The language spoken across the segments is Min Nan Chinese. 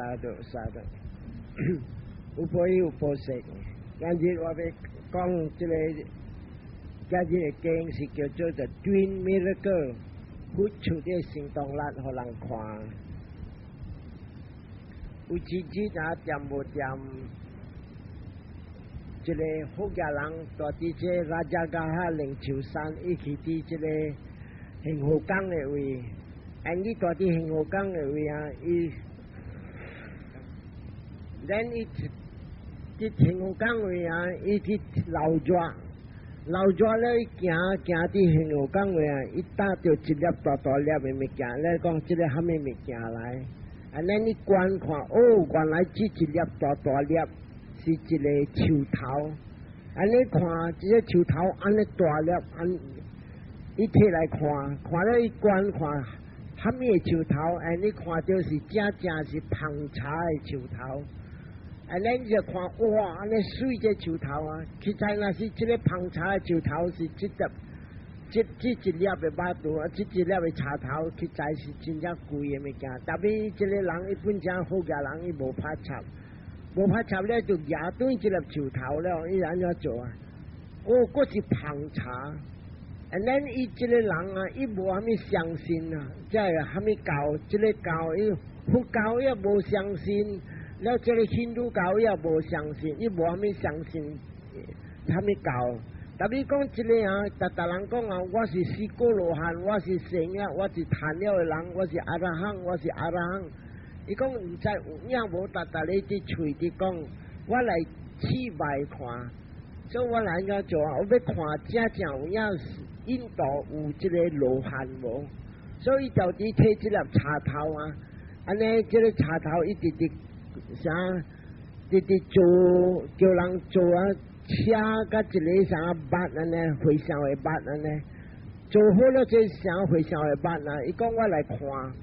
Sadhu sadhu。有報有報識。今日我欲講這個今日的經是叫做 The Twin Miracle，佛出的神通力予人看。有一日啊，恬無恬，一个佛家人蹛佇這拉加加哈靈鷲山，伊去佇這個杏河港的位，and 伊蹛佇杏河港的位啊，伊，then 伊佇杏河港位啊，伊去流熱，流熱了伊行行佇杏河港位啊，伊踏著一粒大大粒的物件，咧講這个啥物物件來？and 咱伊觀看，哦，原來這一粒大大粒是一个樹頭。按呢看，這个樹頭按呢大粒，按伊提來看，看了伊觀看，啥物的樹頭？and 你看著是正正是芳茶的樹頭。and 咱就看，哇，按呢媠這樹頭啊！其實若是這个芳茶的樹頭是這粒，這這一粒的肉肚啊，這一粒的茶頭，實在是真正貴的物件。但是這个人伊本正好額人，伊無拍插，無拍插咧就蜈斷這粒樹頭了，伊按怎做啊？哦，閣是芳茶。and 咱伊這个人啊，伊無啥物相信啊，這個啥物教，這个教伊佛教也無相信，了這个印度教也無相信，伊無啥物相信啥物教。但是講這个啊，逐逐人講啊，我是四果羅漢，我是聖啊，我是禪了的人，我是阿羅漢，我是阿羅漢。伊講毋知有影無，逐逐咧佇喙佇講，我來試覓看，所以我來按怎做啊？我欲看正正有影印度有這个羅漢無？所以就佇提這粒茶頭啊，按呢這个茶頭一直佇啥，直直做叫人做啊，車佮一个啥峇按呢，和尚的峇按呢，做好了這啥和尚的峇啊，伊講我來看，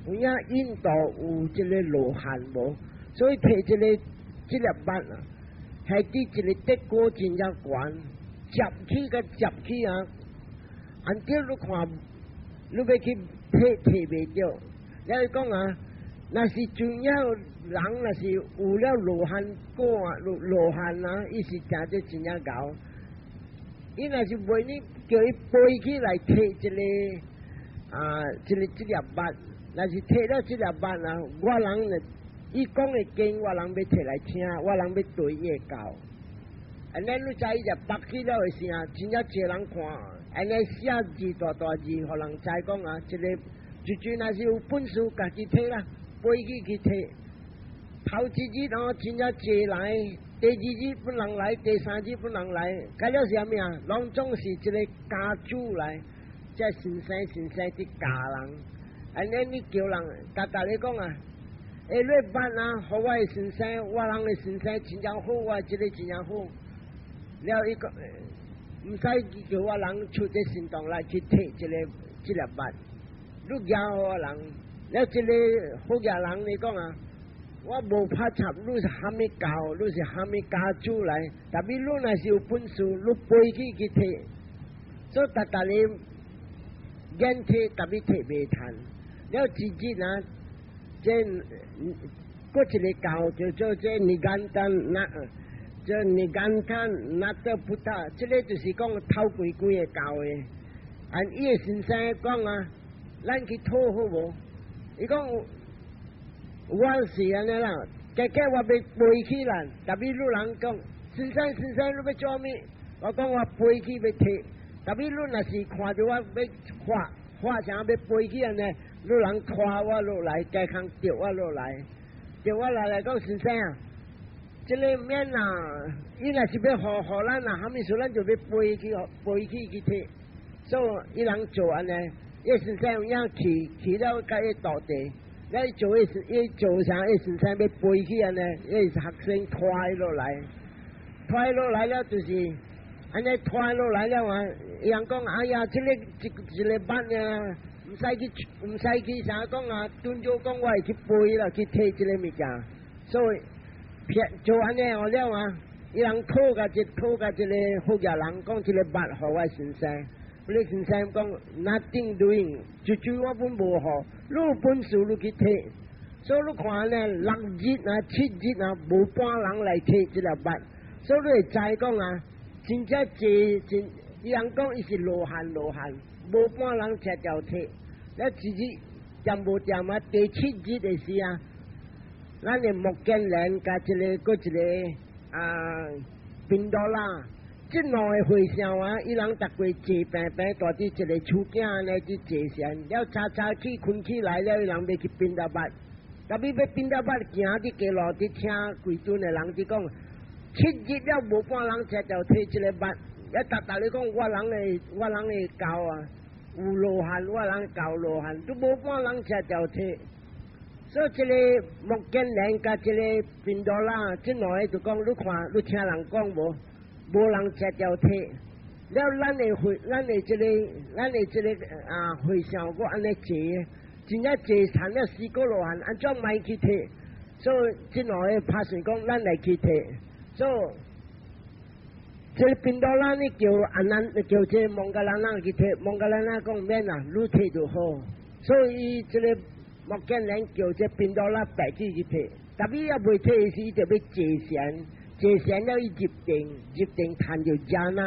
有影印度有這个羅漢無？所以提這个這粒峇啊，係佇一个德高真正懸，接起佮接起啊，按照你看，你欲去提提袂著，了伊講啊，若是真正人若是有了羅漢果啊，羅羅漢啊，伊是誠做真正𠢕。伊若是袂你叫伊飛起來提一个啊，這个這粒峇，若是提了這粒峇啊，我人呢，伊講的經，我人欲提來聽，我人欲對伊的教。按呢你知伊就拔起了的時啊，真正濟人看，按呢寫字大大字，予人知講啊，這个就就若是有本事，家己提啦，飛起去提。頭一日哦，真正濟來；第二日不人來，第三日不人來。該了是啥物啊？攏總是一个家主來，這先生先生佇教人。按呢你叫人，逐逐咧講啊，欸，你捌啊，予我的先生，我人的先生真正好，我這个真正好。了伊講，毋使叫我人出這神通來去提這个這粒峇，你交予我人，了這个好額人你講啊。我無拍插，你是啥物教？你是啥物家主來？但是你若是有本事，你飛起去提，所以逐逐日眼提，但是提袂趁。了一日啊，這閣一个教叫做這尼干丹那，這尼干丹那德菩薩，這个就是講頭幾幾个教的。按伊的先生講啊，咱去討好無？伊講。我是按呢啦，結果我欲飛起來，但是你人講，先生先生，你欲做物？我講我飛起欲提，但是你若是看著我欲發發啥欲飛起按呢，你人拖我落來，加空著我落來，著我落來講先生啊，這个免啦，伊若是欲予予咱啊，啥物事咱就欲飛起飛起去提，所以伊人做按呢，伊先生有影去去了共伊徒弟。伊做伊伊做啥？伊先生欲飛起按呢，伊學生拖伊落來，拖伊落來了就是按呢拖落來了啊！伊人講哎呀，這个一一个峇啊，毋使去，毋使去啥講啊？頓做講我會去飛啦，去提這个物件，所以騙做按呢哦了啊！伊人討共一討共一个好額人講這个峇予我先生。你先生講 nothing doing，就就我本無予，你有本事你去提，所以你看呢，六日啊、七日啊，無半人來提這粒襪。所以你會知講啊，真正濟真，伊人講伊是羅漢羅漢，無半人才條提。了一日掂無掂啊？第七日的時啊，咱的目犍連佮一個閣一個啊，賓多拉，這兩个和尚啊，伊人逐過坐平平，蹛佇一個厝囝按呢佇坐禪，了早早起睏起來了，伊人欲去擯達八，特別欲擯達八行佇街路，佇聽規陣的人佇講，七日了無半人才條提這个襪，一逐逐咧講我人的教啊，有羅漢，我人教羅漢，都無半人才條提。所以這个目犍連佮這个賓多拉，這兩个就講，你看，你聽人講無？無人食條提，了咱的這个啊和尚，閣按呢坐，真正坐禪了四個羅漢，按怎莫去提？所以這兩个拍算講，咱來去提。所以這个賓多拉呢叫阿難，叫這個摩訶蘭那去提，摩訶蘭那講免啦，你提就好。所以這个目犍連叫這賓多拉白去去提，特別猶未提時，伊就欲坐禪。坐禪了，伊入定，入定趁著禪那，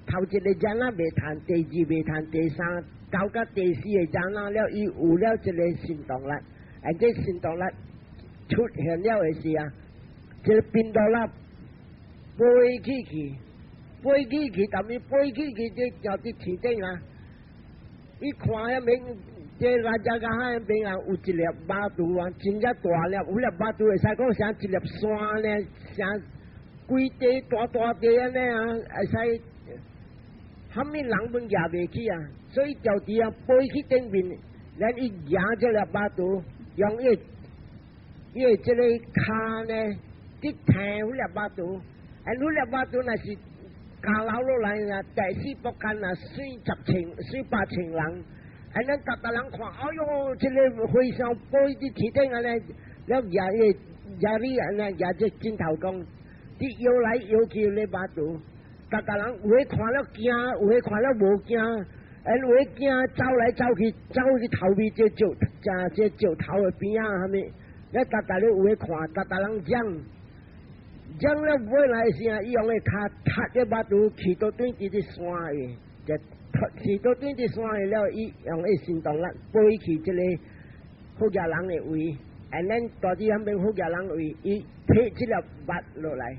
頭一个禪那未趁，第二未趁，第三到甲第四个禪那了，伊有了這个神動力，啊，這神動力出現了的時啊，這个賓多拉飛起去，飛起去，但伊飛起去，這行佇天頂啊，伊看遐面，這拉遮加海邊啊，有一粒肉毒啊，真正大粒，有粒肉毒會使講像一粒山呢，像規塊大大塊按呢啊，會使啥物人攏舉袂起啊，所以就佇啊飛去頂面，咱伊舉這粒肉毒，用伊這个跤呢，去提彼粒肉毒，啊，彼粒肉毒若是交流落來啊，大死不干啊，死十千、死百千人，啊，咱逐逐人看，哎喲，這个和尚飛佇天頂按呢，了舉伊舉你按呢舉這鏡頭講，佇搖來搖去咧肉毒，逐逐人有的看了驚，有的看了無驚，啊，有的驚走來走去，走去頭尾這石，這這石頭的邊仔啥物，了逐逐咧有的看，逐逐人講。講了尾來時啊，伊用个跤踢這肉毒去倒轉佇咧山的，就去倒轉佇山的了，伊用个神動力飛去這个出家人的位，and then 蹛佇遐邊出家人位，伊提這粒襪落來，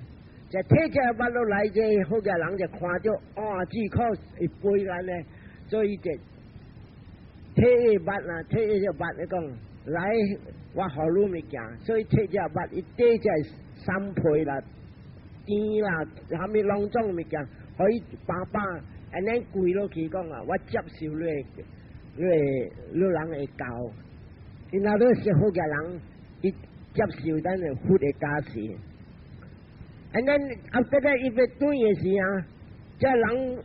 就提這粒襪落來，這出家人就看著，哇，只可會飛來呢，所以就提個襪啊，提個襪來講，來我予你物件，所以提這襪，伊提這三皮啦、甜啦，啥物攏總物件，予伊飽飽，按呢跪落去講啊，我接受你的、你的、你人的教。因為你是好個人，伊接受咱的佛的加持。And then after that，伊欲轉的時啊，這人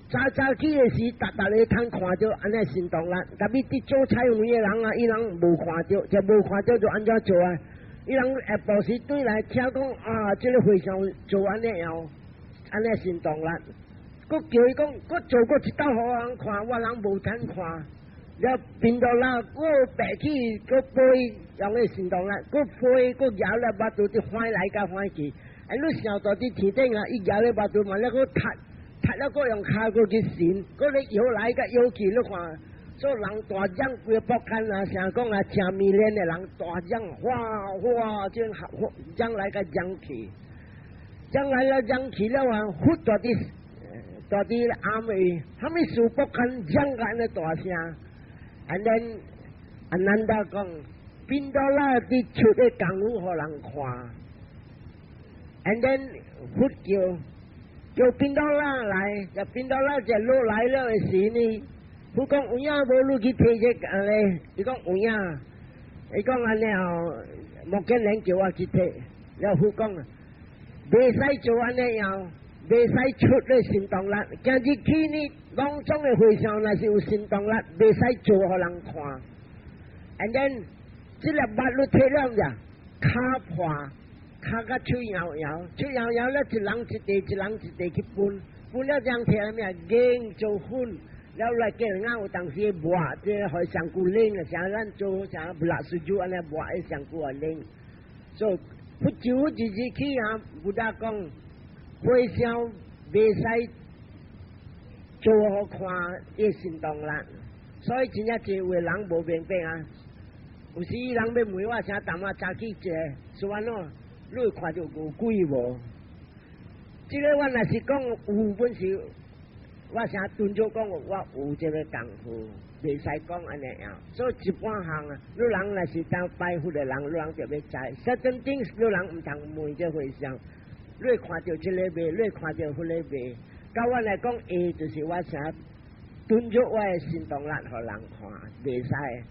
早早起的時，逐逐个通看著按呢神動力。特別佇做菜園的人啊，伊人無看著，就無看著就按怎做啊？伊人下晡時轉來聽講啊，這个和尚做按呢樣，按呢神動力，閣叫伊講，閣做閣一道予人看，我人無通看。了賓多拉，閣爬起，閣飛，用个神動力，閣飛，閣舉咧肉毒佇翻來佮翻去。啊，你想蹛佇天頂啊，伊舉咧肉毒嘛，了閣踢，踢了閣用跤閣去旋，閣咧搖來佮搖去，你看，所以人大獎規个北刊啊，成講啊，誠迷戀的人大獎，嘩嘩，這獎來佮獎去，獎來了獎去了啊，佛蹛佇蹛佇暗位，啥物事北刊獎佮按呢大聲。And then 阿難達講，賓多拉佇出的功夫予人看。And then 佛叫叫賓多拉來，就賓多拉就落來了的時呢，佛講有影無你去提這個按呢？伊講有影，伊講按呢吼，目犍連叫我去提，了佛講，袂使做按呢樣，袂使出咧神動力，今日起呢，攏總的和尚若是有神動力，袂使做予人看。And then 這粒襪你提了者，跤破，跤甲喙搖搖，喙搖搖了，一人一塊，一人一塊去分，分了這樣提啥物？研做粉，了來叫人有當時抹，這予身軀冷啊，像咱做像不拉水煮按呢抹彼身軀啊冷。所以佛就一日起啊，Buddha 講和尚袂使做予看伊神通力，所以真正濟有的人無明白啊。有時人欲問我啥淡仔早起一個，說按怎，你會看著牛鬼無？這個我若是講有本事，我啥頓做講我有這個功夫，袂使講按呢樣。所以一般項啊，你人若是當拜佛的人，你人就欲知。Certain things 你人毋通問這和尚，你會看著這個未？你會看著彼個未？佮我來講，會就是我啥頓做我的神通力，予人看，袂使。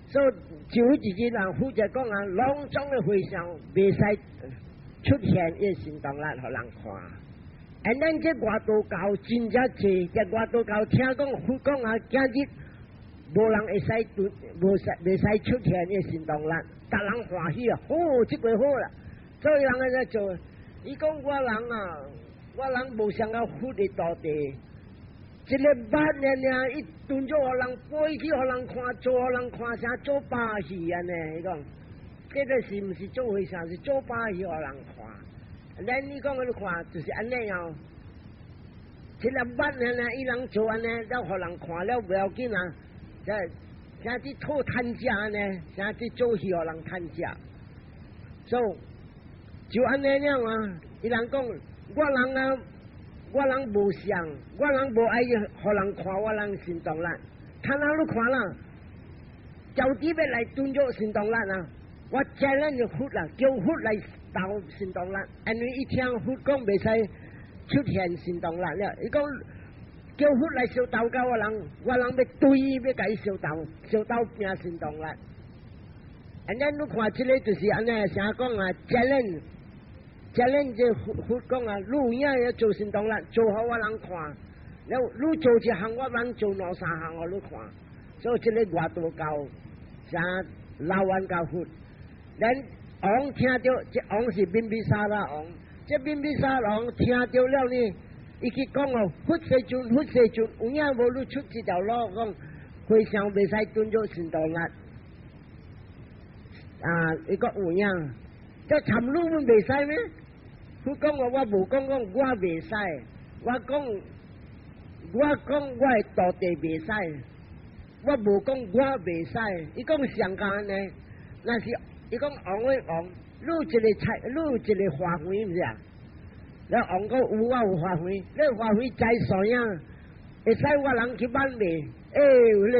所以就一日人負責講啊，攏總的和尚袂使出現伊神通力，予人看。And then 這外道教真正濟，這外道教聽講佛講啊，今日無人會使頓，無使袂使出現伊神通力，逐人歡喜啊，好，這回好啦。所以人按呢做，伊講我人啊，我人無像個佛的徒弟。一個捌爾爾，伊頓做予人飛去，予人看，做予人看，像做把戲按呢？伊講，這個是毋是做和尚？是做把戲予人看。咱你講你看，就是按呢樣。這個捌爾爾，伊人做按呢，了予人看了無要緊啊。這像佇討趁食呢，像佇做戲予人趁食。所以就按呢樣啊，伊人講，我人啊。我人無相，我人無愛予人看，我人神通力。看哪你看啦，就佇欲來頓做神通力啊！我 challenge 佛啦，叫佛來鬥神通力，因為伊聽佛講袂使出現神通力了。伊講叫佛來相鬥佮我人，我人欲對欲共伊相鬥，相鬥拼神通力。And then 你看這個就是按呢，啥講啊？challenge。challenge 這佛佛講啊，你有影欲做神通力，做予我人看。了你做一項，我人做兩三項，予你看。所以這個外道教，啥老冤共佛，咱王聽著，這王是賓比沙羅王，這賓比沙羅王聽著了呢，伊去講哦，佛世尊，佛世尊，有影無你出這條路講，和尚袂使頓做神通力。啊，伊講有影，這參你阮袂使咩？佛講我我無講講我袂使，我講我講我的徒弟袂使，我無講我袂使。伊講上間呢，若是伊講王的王，你有一個菜，你有一個花園毋是啊？了王講有我有花園，你花園栽啥樣？會使我人去挽未？欸，你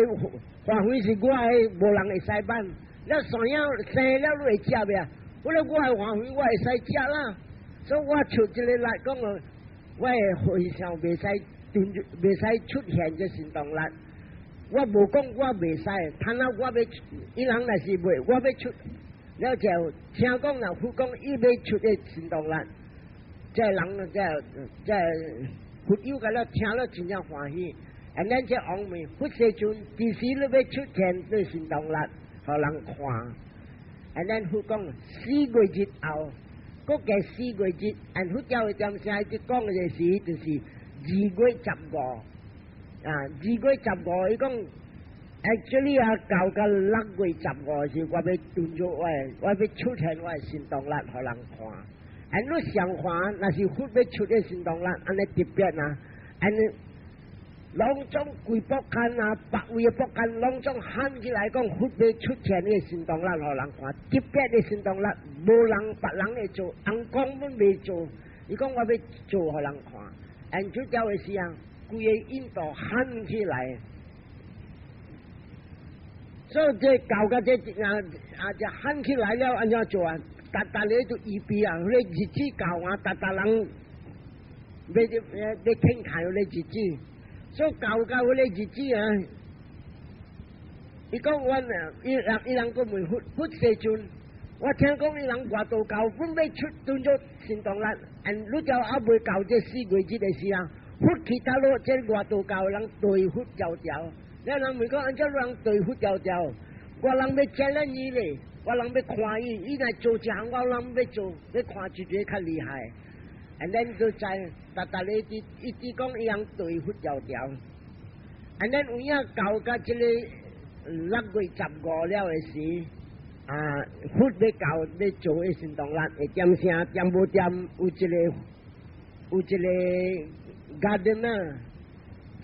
花園是我的，無人會使挽。了山羊生了你會食未啊？我咧我的花園我會使食啦。所以我出這個來講哦，我的和尚袂使頓，袂使出現這神通力。我無講我袂使，倘若我欲，伊人若是袂，我欲出，了就聽講若佛講伊欲出的神通力，這人這這佛友共了聽了真正歡喜。And then 這王問佛世尊，幾時你欲出現這神通力，予人看？And then 佛講四月日後。閣過四月日，按佛教的占星一講的時，就是2月15啊，二月十五，伊講，actually 啊，到到6月15時，我欲頓做我，我欲出現我的神通力，予人看。按你相反，若是佛欲出的神通力，按呢特別啊，按呢攏總規國間啊，別位的國間攏總喊起來講，佛欲出現的神通力，予人看，特別的神通力，無人別人會做，尪公阮未做，伊講我欲做予人看，按這條的時候，規个印度喊起來，所以這搞個這啊啊就喊起來了，按怎做啊？逐逐个就預備啊，彼個日子到啊，逐逐人欲欲聽看彼個日子。所以到到彼個日子啊，伊講阮啊，伊人伊人閣問佛佛世尊，我聽講伊人外道教本欲出頓做神通力，and 你就猶未到這四月日的時候，佛去佗落，這外道教人對佛條條，你人問講按怎人對佛條條？我人欲 challenge 伊咧，我人欲看伊，伊若做一項，我人欲做，欲看一個較厲害。And then 就知，逐逐个一一直講伊人對佛條條。按呢有影到佮這个6月15了的時，啊，佛欲到欲做的神動力，會點聲點無點有一個 gardener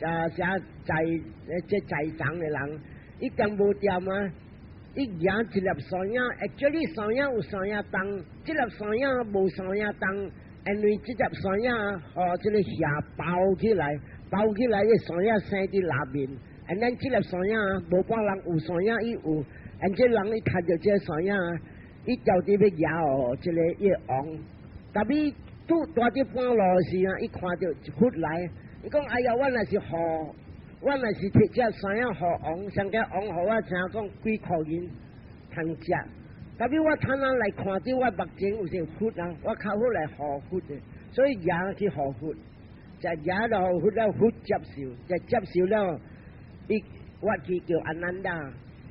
啊，啊，寫在這在場的人，伊點無點啊，伊舉一粒山仔，actually 山仔有山仔重，這粒山仔無山仔重，因為這粒山仔予這个霞包起來，包起來，個山仔生佇內面，and then 這粒山仔無半人有山仔伊有，and 這人伊看著這个山仔，伊著佇欲舉予這个伊个王，tapi 拄蹛佇半路時啊，伊看著佛來，伊講哎呀，我若是予，我若是提這山仔予王，上加王予我聽講幾箍銀通食，tapi 我坦仔來看著我目前有是佛啊，我較好來予佛的，所以舉去予佛，就舉了予佛了，佛接受，就接受了，伊我去叫阿難達，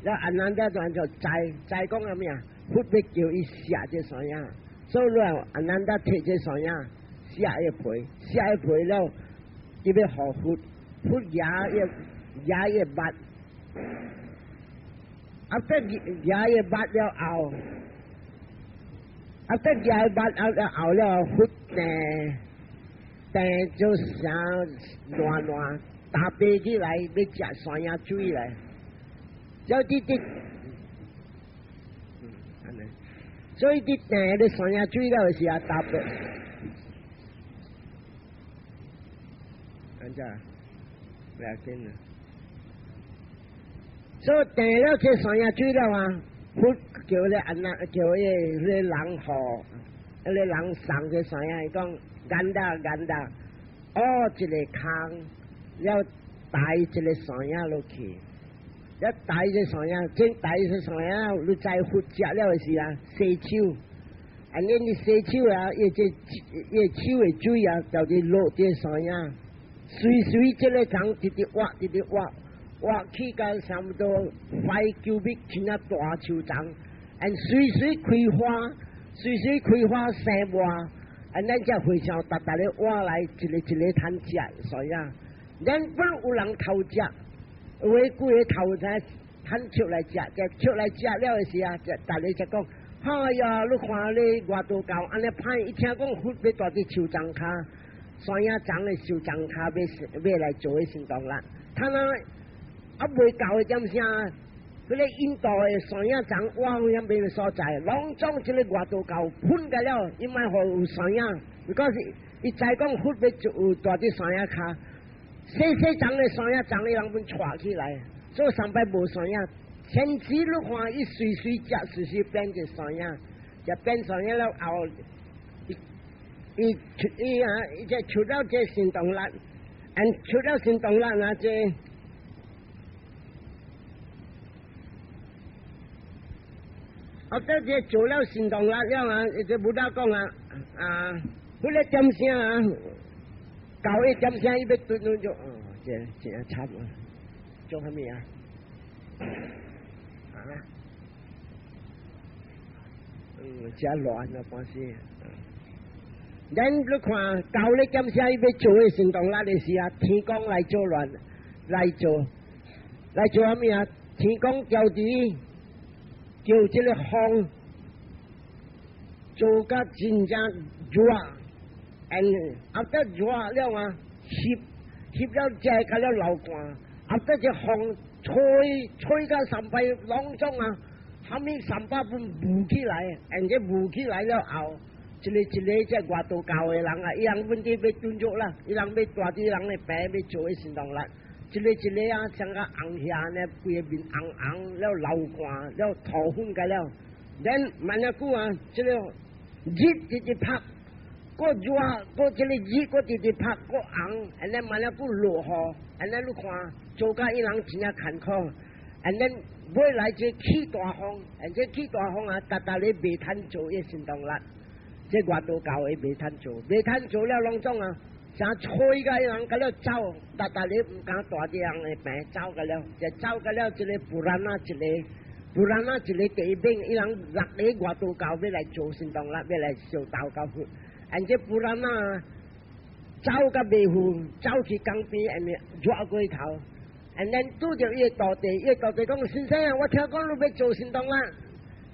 了阿難達就按怎知知講啥物啊？佛欲叫伊卸這山仔，所以了阿難達提這山仔，卸伊皮，卸伊皮了，伊欲予佛。佛舉伊舉伊目，啊！得舉伊目了後，啊！得舉伊目了後了，佛病病就成爛爛，打爬起來欲食山仔水來，了佇佇，嗯，按呢，所以佇病咧山仔水了的時啊，打爬，按怎？不要緊啦。所以病了去山仔水了啊，佛叫咧按那叫彼个人予，彼个人送這山仔，伊講簡單簡單，挖一个空了抬一个山仔落去，了抬這山仔，這抬這山仔，你知佛食了的時啊，洗手，按呢你洗手啊，伊這伊手的水啊，就佇落這山仔。隨隨這個人直直挖，直直挖，挖起到差不多 5 cubit 真正大樹叢，and 隨隨開花，隨隨開花生芽，and 咱這和尚逐逐咧挖來一个一个通食，所以啊，咱本有人偷食，有的幾个頭才趁出來食，就出來食了的時啊，就逐个就講，哎呀，你看你外道教按呢歹，伊聽講佛欲蹛佇樹叢跤。山仔叢的樹叢跤欲欲來做的行動啦，他那啊未到的點聲，彼个印度的山仔叢挖遐物所在，攏總這个外道教噴個了，伊莫予有山仔，because 伊知講佛欲就有蹛佇山仔跤，細細叢的山仔叢，伊人攏帶起來，所以上擺無山仔。前期你看伊隨隨食，隨隨變一山仔，食變山仔了後。伊出伊啊，伊這出了這神動力，and 出了神動力啊，這，啊，這這做了神動力了啊，這 Buddha 講啊，啊，彼个點聲啊，舊一點聲伊欲頓頓就，哦，這真慘啊，做啥物啊？啊？嗯，真亂啊，半死。咱你看，舊咧點聲伊欲做的神動力的時啊，天公來做亂，來做，來做啥物啊？天公調佇叫這个風做甲真正熱，and after 熱了啊，翕翕了遮甲了流汗，after 這風吹吹甲三擺攏總啊，啥物三百分霧起來，and 這霧起來了後。一个一个這外道教的人啊，伊人阮佇欲頓足啦，伊人欲蹛佇人的病欲做的神動力，一个一个啊，像個紅遐呢，規个面紅紅了流汗了塗粉個了，咱慢仔久啊，這个日直直拍，閣熱，閣這个日閣直直拍，閣紅，按呢慢仔久落雨，按呢你看做甲伊人真正艱苦，按呢尾來這起大風，按這起大風啊，逐逐咧袂通做伊神動力。這外道教的袂通做，袂通做了攏總啊，成吹甲伊人甲了走，逐逐日毋敢蹛佇人的病走甲了，就走甲了，一个 Purana 一个，Purana 一个第一名，伊人六个外道教欲來做神動力，欲來相鬥共佛，按這 Purana 走甲袂赴，走去江邊，下面熱過頭， ，and then 拄著伊个徒弟，伊个徒弟講：先生啊，我聽講你欲做神通力，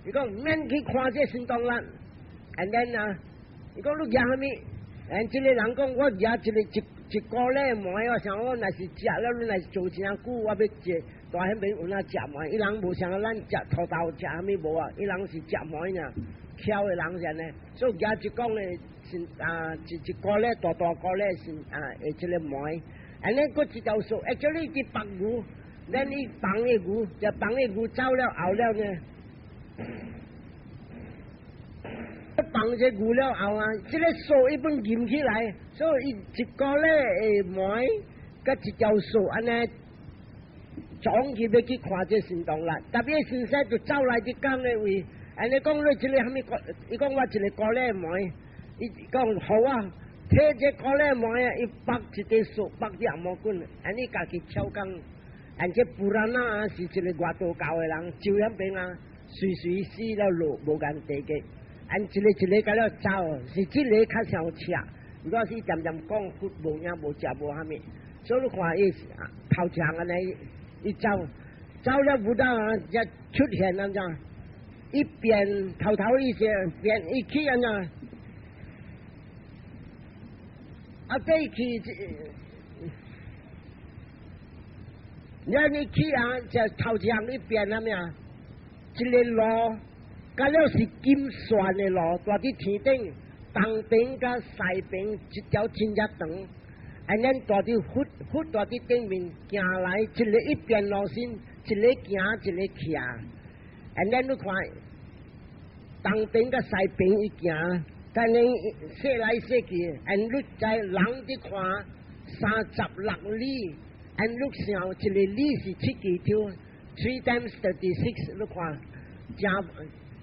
伊講免去看這神通力，and then 啊，伊講你舉啥物？and 這個人講我舉一個一一個禮糜，我想我若是食了，你若是做真久，我欲食大彼邊有哪食糜？伊人無像咱食土豆食啥物無啊？伊人是食糜爾，巧的人是按呢，所以舉一講的是啊，一一個禮大大個禮是啊，的這個糜。按呢，閣一條數，actually 去放牛，咱伊放的牛，就放的牛走了後了呢，放這牛了後啊，這個數伊本吟起來，所以伊一個禮的糜，佮一條數按呢，撞去欲去看這神通力，特別先生就走來佇講的位，按呢講你這個啥物個？伊講我一個高禮糜，伊講好啊。提這個禮糜啊，伊縛一個數，縛佇紅毛棍，按呢家己超工，按這 Purana 啊是一個外道教的人，就遐邊啊，隨隨死了落無間地獄，按一個一個共了走，是這個較像赤，如果是漸漸講佛無影無食無啥物，所以你看伊頭一項按呢，伊走走了不到啊，才出現按怎，一變頭頭伊先變伊去按怎。啊！這去，咱你去啊，就頭一項你變啥物啊？一個路，甲了是金線的路，蹛佇天頂，東邊佮西邊一條真正長。啊，咱蹛佇佛佛蹛佇頂面行來，一個一變路身，一個行，一個徛。啊，咱你看，東邊佮西邊伊行。但你踅來踅去，and 你知人佇看36里，and 你想一個里是七支抽，3 times 36，你看，成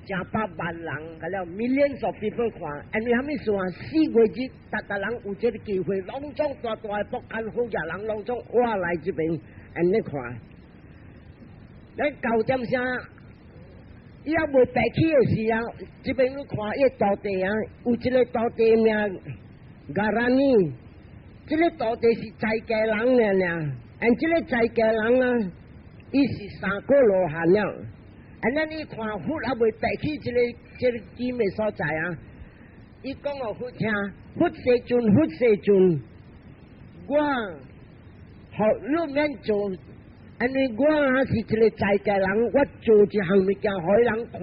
成百萬人，個了 millions of people 看，and 為啥物事啊？4月日，逐逐人有這個機會，攏總大大的福間好額人，攏總挖來這邊，and 你看，咱九點聲。伊猶未白起的時候，這邊你看伊徒弟啊，有一個徒弟名 Garani，這個徒弟是在家人爾爾，and 這個在家人啊，伊是三果羅漢了。and 咱伊看佛猶未白起這個這個金的所在啊，伊講予佛聽，佛世尊，佛世尊，我，予你免做。因為我啊是一個在家人，我做一項物件，予人看，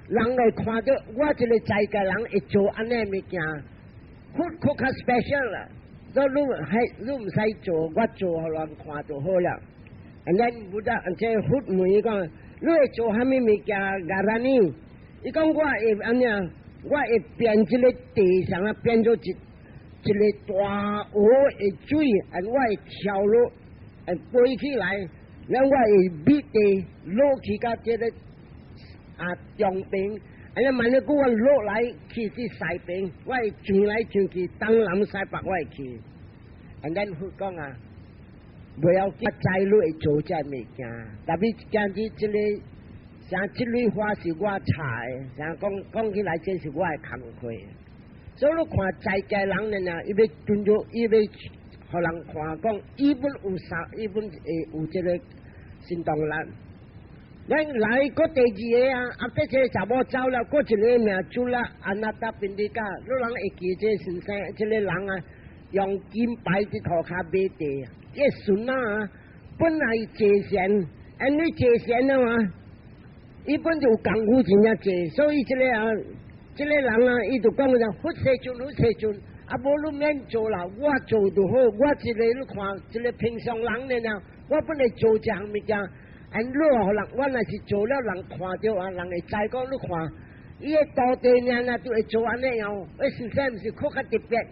人來看著我一個在家人會做按呢物件，佛閣較 special 啦。所以你係你毋使做，我做予人看就好了。按呢 Buddha，這佛問伊講，你會做啥物物件？Garani，伊講我會按呢，我會變這個地上啊，變做一一個大湖的水，and 我會跳落。飛起來，然後我會滅地落去到這個啊中邊，按呢萬一久我落來去佇西邊，我會轉來轉去東南西北我會去。and then 佛講啊，袂要緊，知你會做這物件，特別今日這個像這類花是我插的，像講講起來這是我的工課。所以你看在家人呢，伊欲蹲做，伊欲。予人看講，伊本有啥？伊本會有這個神通力。咱來閣第二個啊，啊，這個查某走了，閣一個名做啦 Anathapindika，你人會記這個先生，這個人啊，用金牌佇塗跤買地，這個孫啊，本來坐禪，因為坐禪啊嘛，伊本就有功夫真正濟，所以這個啊，這個人啊，伊就講啥佛世尊，佛世尊。啊，無你免做啦，我做就好。我一個你看，一個平常人爾，我本來做這項物件，按你予人，我若是做了，人看著啊，人會知講你看，伊的徒弟爾爾就會做按呢樣，伊實在毋是閣較特別。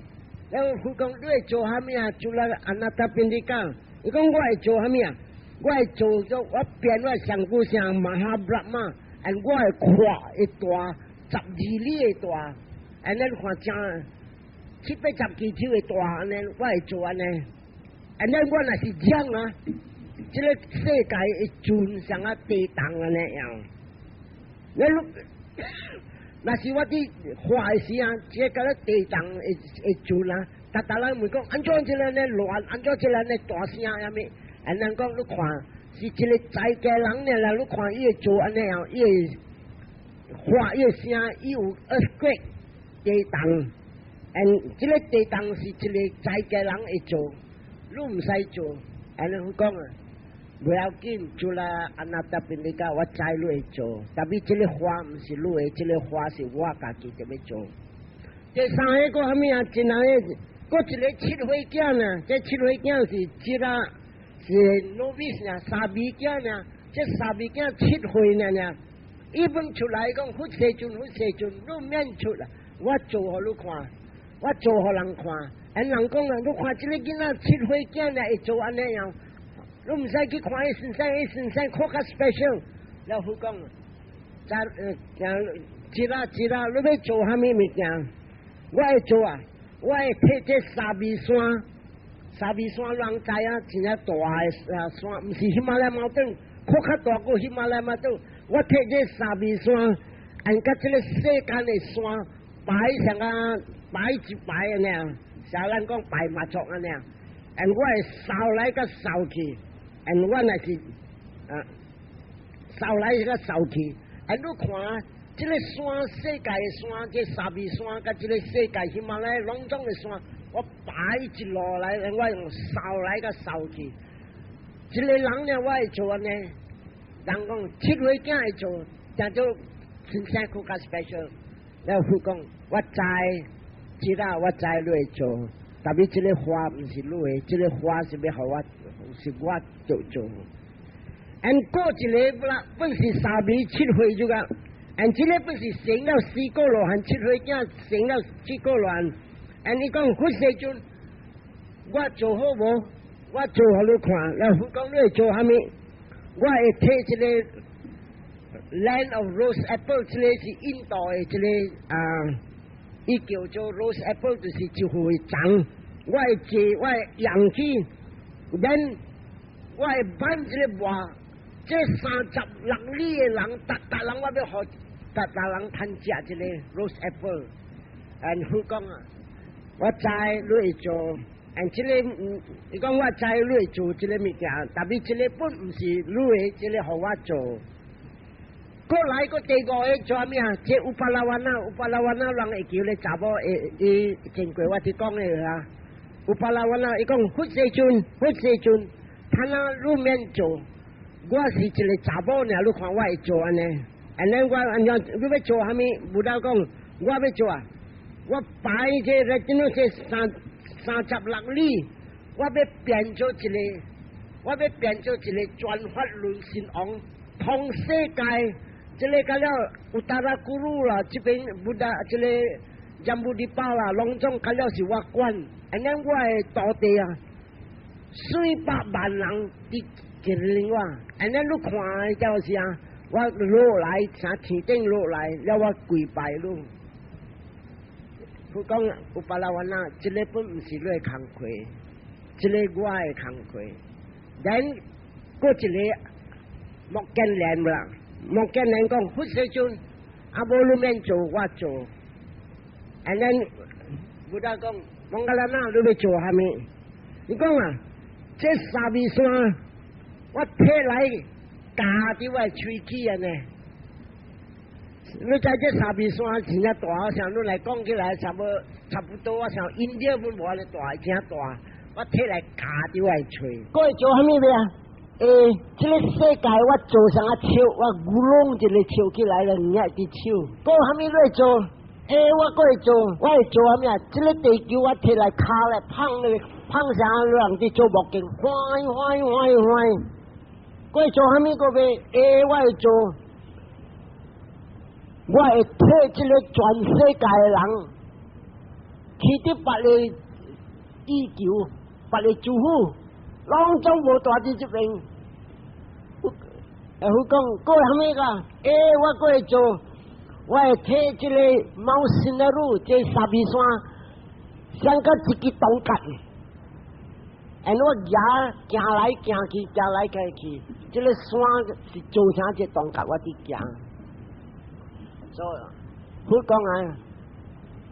然後佛講你會做啥物啊？做了 Anathapindika，伊講我會做啥物啊？我會做做我變我上古像 Mahabrahma，and 我會闊會大12里的大，and 你看正。七八十支手的大按呢，我會做按呢。按呢我若是講啊，這個世界會轉像啊地動按呢樣。你若是我佇畫的時啊，這個個地動會會轉啊，逐逐人問講按怎這個呢亂，按怎這個呢大聲啥物？ And 人講你看是一個在家人呢啦，你看伊會做按呢樣，伊會發伊個聲，伊有 earthquake 地動，and 這個地動是一個在家人會做，你毋使做。And 人講啊，不要緊，做啦，阿那達賓你講我知你會做，但是這個法毋是你的，這個法是我家己踮咧做。第三個閣蝦米啊？真難個，閣一個七歲囝呢？這七歲囝是這個是 novice 呢，沙彌囝呢？這沙彌囝7歲呢呢？伊本出來講，佛世尊，佛世尊，你免出啦，我做予你看，我做予人看。And 人講啊，你看這個囡仔7歲囝呢，會做按呢樣，你毋使去看伊先生，伊先生較較 special。了佛講，在這啦這啦，你欲做蝦米物件？我會做啊！我會提這沙彌山，沙彌山人知影，真正大的啊山，毋是喜馬拉雅 mountain，較較大過喜馬拉雅 mountain。我提這沙彌山，按佮這個世間的山擺上啊，擺一排按呢，像咱講擺媽祖按呢，and 我會掃來佮掃去，and 我若是啊掃來佮掃去，and 你看，這個山，世界的山，這沙彌山，佮這個世界喜馬拉雅攏總的山，我擺一路來，我用掃來佮掃去。一個人呢，我會做按呢，人講7歲囝會做，叫做先生較 special。了佛講，我知，知道我知你會做，但是這個法毋是你的，這個法是欲予我，是我做做。And 過一個啦，本是沙彌七歲就個。And 這個本是成了四果羅漢，7歲囝成了四果羅漢。And 伊講佛世尊，我做好無？我做予你看。了佛講你會做蝦米？我會提這個 Land of Rose Apple，這個是印度的這個啊，伊叫做 Rose Apple，就是一副欉。我會坐，我會揚起，then 我會挽這個磨，這36里的人，逐逐人我欲予。逐逐人通食這個 rose apple，and 佛講啊，我知你會做，and 這個，伊講我知你會做這個物件，但是這個本毋是你的，這個予我做。過來個第五個做啥物啊？這烏巴拉灣啊，烏巴拉灣啊，人會叫咧查某，會伊前過我佇講的啊。烏巴拉灣啊，伊講佛世尊，佛世尊，他那你免做，我是一個查某爾，你看我會做按呢。And then 我按怎你欲做蝦米？Buddha 講我欲做啊！我擺這個這個這36里，我欲變做一個，我欲變做一個轉法輪神王，通世界。這個甲了 Uttarakuru 啦，這邊 Buddha 這個 Jambudīpa 啦，攏總甲了是我管。And then 我的徒弟啊，400萬人佇跟我。And then 你看就是啊。我落來從天頂落來，了我跪拜你。佛講有巴拉灣啊，這個本毋是你的工課，這個我的工課。Then 閣一個目犍連啦，目犍連講佛世尊，啊無你免做，我做。And then Buddha 講，摩訶蘭那你欲做蝦米？你講啊，這沙彌山，我提來咬佇我喙齒按呢，你知這沙彌山真正大，我想你來講起來差不差不多，我想印度本無按呢大，真大。我提來咬佇我喙。閣會做蝦米欲啊？欸，這個世界我做啥個手，我咕攏一個手起來了，捏佇手。閣蝦米欲做？欸，我閣會做，我會做蝦米啊？這個地球我提來跤來碰咧，碰啥人佇做目鏡，歡歡歡歡。閣會做蝦米閣欲？欸，我會做，我會替這個全世界的人去佇別个地球、別个諸府，攏總無蹛佇這邊。欸，佛講，閣蝦米個？欸，我閣會做，我會提這個 Mount Sineru 這沙彌山，像個一支銅角。And 我行行來行去，行來行去，這個山是做成這銅角，我佇行。所以佛講啊，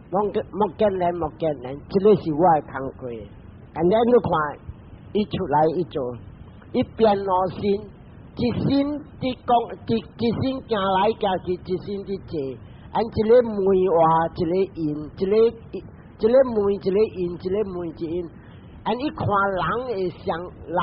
目目犍連目犍連，這個是我的工課。And then 你看，伊出來伊做，伊變兩身，一身佇講，一身行來行去，一身佇坐。按一个問話，一个應，一個問一個應，一個問一個應。按伊看人會像人，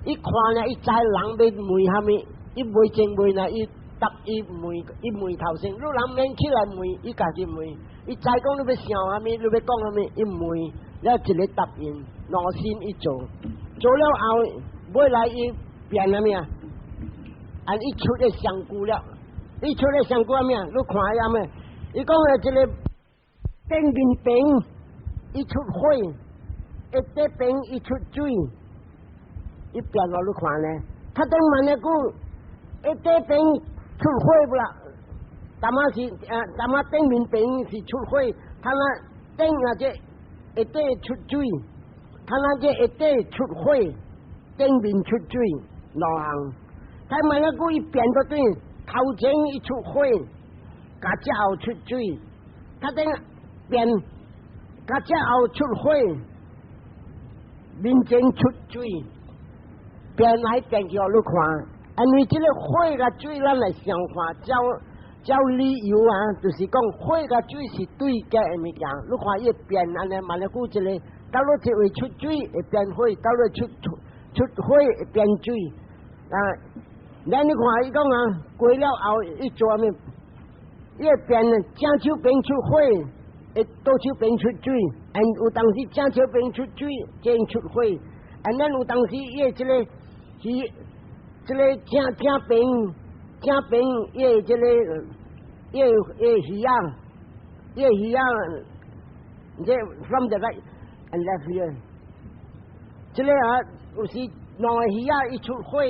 伊看呢，伊知人欲問啥物，伊袂前問呢，伊答伊問，伊問頭先。你人免起來問，伊家己問。伊知講你欲想啥物，你欲講啥物，伊問，了一个答應，兩身伊做，做了後，尾來伊變啥物啊？按伊出個上句了，伊出個上句啥物啊？你看下咩？伊講的這个頂面邊伊出火，下底邊伊出水，伊變落你看呢？較頂問一句，下底邊出火無啦？淡仔是淡仔頂面邊是出火，他那頂啊這下底出水，他那這下底出火，頂面出水，兩項。他問一句，伊變到對，頭前伊出火，甲這後出水，較頂變，甲這後出火，面前出水，變來變去，予你看，因為這個火佮水，咱來想看，照照理由啊，就是講火佮水是對決的物件。你看伊變按呢，問一句這个，到落這位出水會變火，到落出火會變水啊。咱你看伊講啊，過了後伊做啥物？伊會變正手邊出火，會倒手邊出水。and 有當時正手邊出水，這出火。and 咱有當時伊的這个是這个正邊伊的這个伊的魚仔，這 from the right and left here，這个啊有時兩个魚仔伊出火。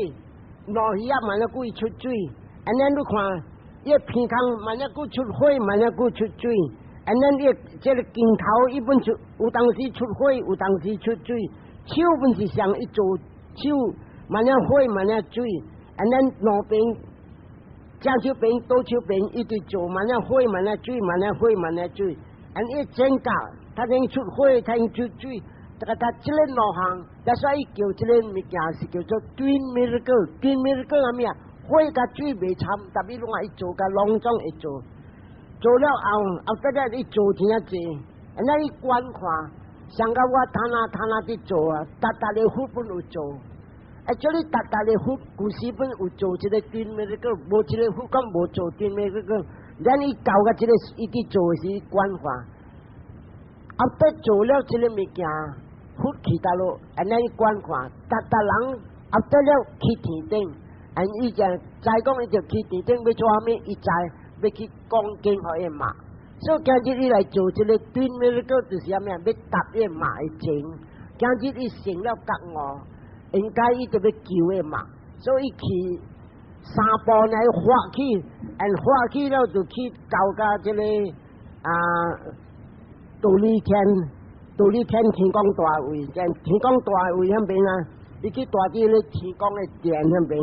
兩魚仔慢一久伊出水，and then 你看，伊鼻孔慢一久出火，慢一久出水，and then 伊這个鏡頭伊本出，有當時出火，有當時出水，手本是像伊做手，慢一火，慢一水，and then 兩邊正手邊、倒手邊一直做，慢一火，慢一水，慢一火，慢一水，and 伊轉角，他先出火，他先出水。這个他這个兩項，所以叫這个物件是叫做 twin miracle。twin miracle 啥物啊？火佮水袂參，特別攏愛做佮攏總會做。做了後，後得了伊做真濟，按呢伊觀看，像甲我攤啊攤啊佇做啊，逐逐个佛本有做。啊，這裡逐逐个佛舊時本有做這个 twin miracle，無一個佛講無做 twin miracle。咱伊教甲這个伊佇做時觀看，後得做了這个物件。佛去佗落，按呢觀看，逐逐人後得了去天頂，按伊就知講伊就去天頂欲做啥物？伊知欲去講經予伊媽，所以今日伊來做這个 twin miracle 就是啥物啊？欲答伊媽的情。今日伊成了覺悟，應該伊就欲救伊媽，所以去三步來發去，and 發去了就去到甲這个啊忉利天。忉利天天宮大位，天宮大位遐邊啊，伊去蹛佇咧天宮的殿遐邊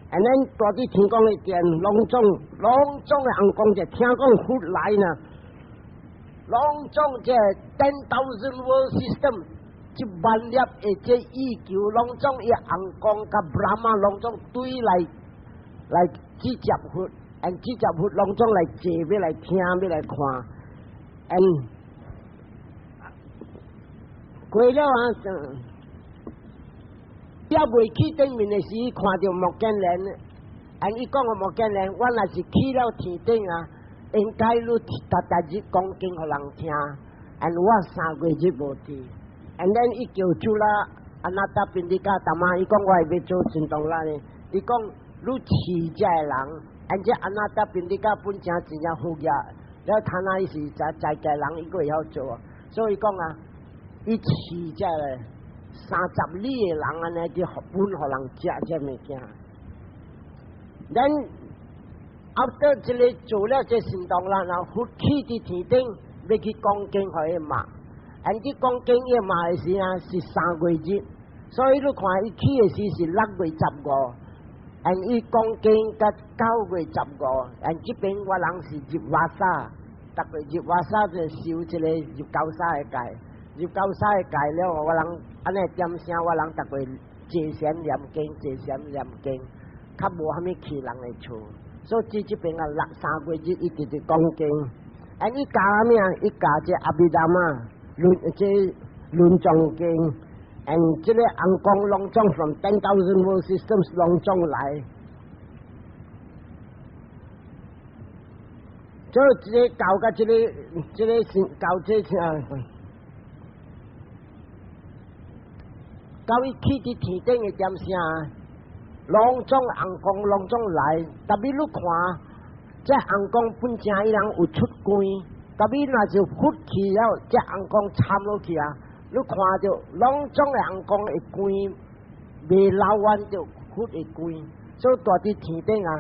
，and then 蹛佇天宮的殿，攏總的尪公就聽講佛來呢，攏總這 10,000 world system，一萬粒的這意球，攏總伊尪公佮 Brahma 攏總對來接佛，and 接佛攏總來坐，欲來聽，欲來看，and 過了啊，猶未去頂面的時，看著目犍連，按伊講個目犍連，我若是去了天頂啊，應該你逐逐日講經予人聽，and 我三月日無佇，and then 伊叫主啦，阿那達賓迪卡大媽，伊講我會欲做神動啦呢，伊講你飼這个人，and 這阿那達賓迪卡本正真正好額，了他那伊是在在家人，伊閣會曉做，所以講啊。伊飼這个30里的人按呢去分予人食這物件。咱 after 這个做了這行動啦，然後佛去佇天頂，欲去講經予伊媽。and 去講經伊媽的時啊，是三月日，所以你看伊去的時是6月15，and 伊講經甲9月15，and 這邊我人是入瓦薩，逐個入瓦薩就受這個入高沙的戒。入高沙的戒了，我人按呢點聲，我人逐個坐禪念經，坐禪念經，較無蝦米去人的厝。所以這邊啊，六三個月伊直直講經，啊，伊教啥物啊？伊教這阿毗達摩論這論藏經，and 這個尪公攏總 from 10,000 world systems 攏總來。所以這個教甲這個這個是教這啥？教伊去佇天頂的點聲，攏總尪公攏總來，特別你看，這尪公本正伊人有出光，特別若是佛去了，這尪公參落去啊，你看著攏總的尪公的光袂流完著佛的光，所以蹛佇天頂啊，